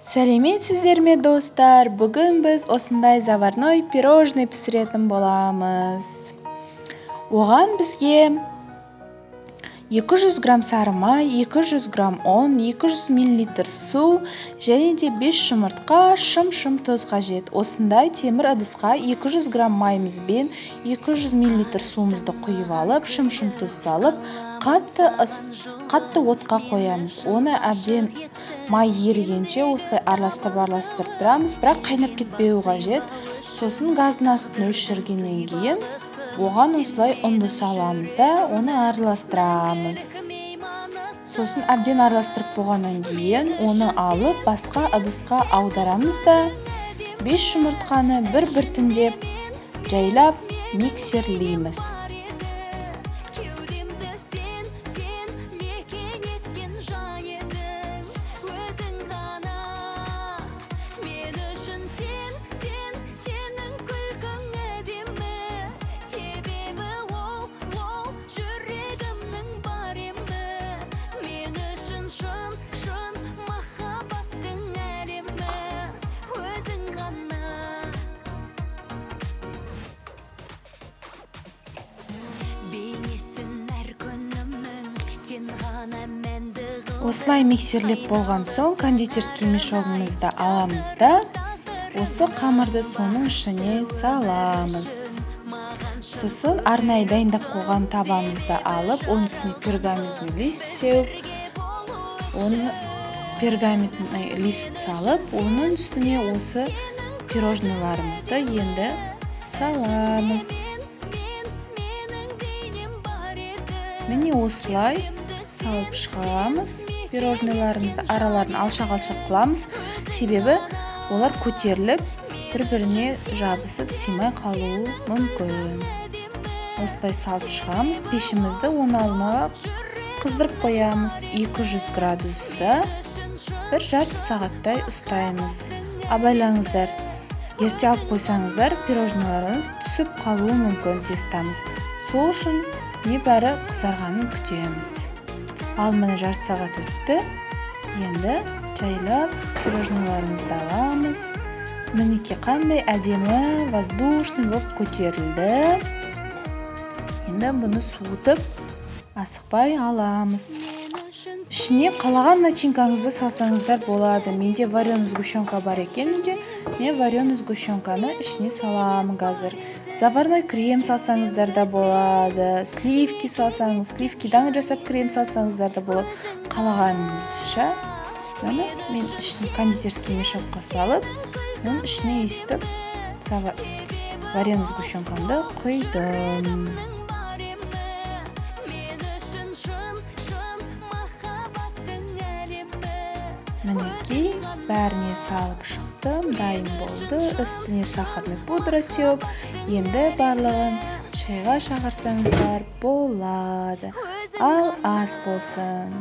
Сәлеметсіздер ме, достар? Бүгін біз осындай заварной пирожный пісіретін боламыз. Оған бізге 200 грамм сары май, 200 грамм ұн, 200 мл су және де 5 жұмыртқа, шым-шым тұз қажет. Осындай темір ыдысқа 200 грамм майымызбен 200 мл суымызды құйып алып, шым-шым тұз салып, қатты отқа қоямыз. Оны әбден май ерігенше осылай араластырып тұрамыз, бірақ қайнап кетпеуі қажет. Сосын газдың астын өшіргеннен кейін оған осылай ұнды саламыз да, оны араластырамыз. Сосын әбден араластырып болғаннан кейін оны алып басқа ыдысқа аударамыз да, 5 жұмыртқаны бір-біртіндеп жайлап миксерлейміз. Осылай миксерлеп болған соң кондитерский мешогымызды аламыз да, осы қамырды соның ішіне саламыз. Сосын арнайы дайындап қойған табамызды алып, оның үстіне пергаментный лист сеуіп, оны пергаментный лист салып, оның үстіне осы пирожныйларымызды енді саламыз. Міне осылай салып шығамыз. Пирожныйларымызды араларын алшақ-алшақ қыламыз, себебі олар көтеріліп бір-біріне жабысып сыймай қалуы мүмкін. Осылай салып шығамыз. Пешімізді оны алмалап қыздырып қоямыз. 200 градуста бір жарты сағаттай ұстаймыз. Абайлаңыздар, ерте алып қойсаңыздар пирожныйларыңыз түсіп қалуы мүмкін тестамыз. Сол үшін небәрі қызарғанын күтеміз. Ал міне жарты сағат өтті. Енді жайлап пирожныйларымызды аламыз. Мінекей қандай әдемі воздушный болып көтерілді. Енді бұны суытып асықпай аламыз. Ішіне қалаған начинкаңызды салсаңыздар болады. Менде вареный сгущенка бар екен үйде. Мен вареный сгущенканы ішіне саламын қазір. Заварной крем салсаңыздар да болады. Сливки салсаңыз, сливкидан жасап крем салсаңыздар да болады. Қалағаныңызша. Міне мен ішіне кондитерский мешокқа салып, оның ішіне өйстіп вареный сгущенкамды құйдым. Мінекей бәріне салып шықтым, дайын болды. Үстіне сахарный пудра сеуіп, енді барлығын шайға шақырсаңыздар болады. Ал ас болсын.